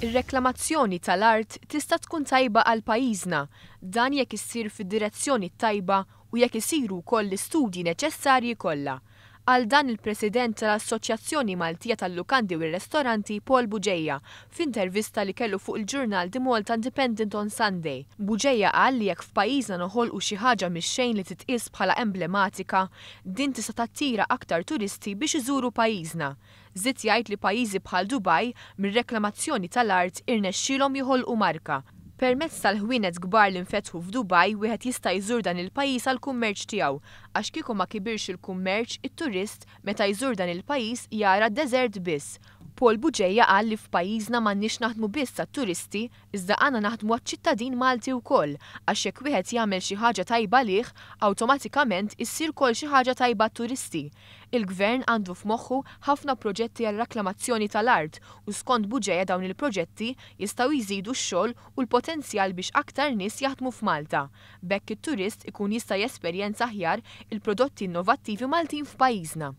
Ir-reklamazzjoni tal-art tista' tkun tajba għal pajjiżna, dan jekk issir fid-direzzjoni t-tajba u jekk isiru wkoll l-istudji neċessarji kollha. Qal dan il-President tal-Assoċjazzjoni Maltija tal-Lukandi u r-Restoranti Paul Bugeja f'intervista li kellu fuq il-ġurnal The Malta Independent on Sunday. Bugeja qal li jekk f'pajjiżna noħolqu xi ħaġa mix-xejn li titqies bħala emblematika, din tista' tattira aktar turisti biex iżuru pajjiżna. Żied jgħid li pajjiżi bħal Dubai, mir-reklamazzjoni tal-art irnexxielhom joħolqu marka. Permezz tal-ħwienet kbar li nfetħu f'Dubai wieħed jista' jżur dan il-pajjiż għall-kummerċ tiegħu għax kieku ma kibirx il-kummerċ, it-turist meta jżur dan il-pajjiż jara d-deżert biss. Paul Bugeja qal li f'pajjiżna m'għandniex naħdmu biss għat-turisti iżda għandna naħdmu għaċ-ċittadin Malti wkoll għax jekk wieħed jagħmel xi ħaġa tajba għalih, awtomatikament issir ukoll xi ħaġa tajba għat-turisti. Il-Gvern għandu f'moħħu ħafna proġetti għar-raklamazzjoni tal-art u skont Bugeja dawn il-proġetti jistgħu jżidu x-xogħol u l-potenzjal biex aktar nies jaħdmu f'Malta. B'hekk it-turist ikun jista' jesperjenza aħjar il-prodotti innovattivi Maltin f'pajjiżna.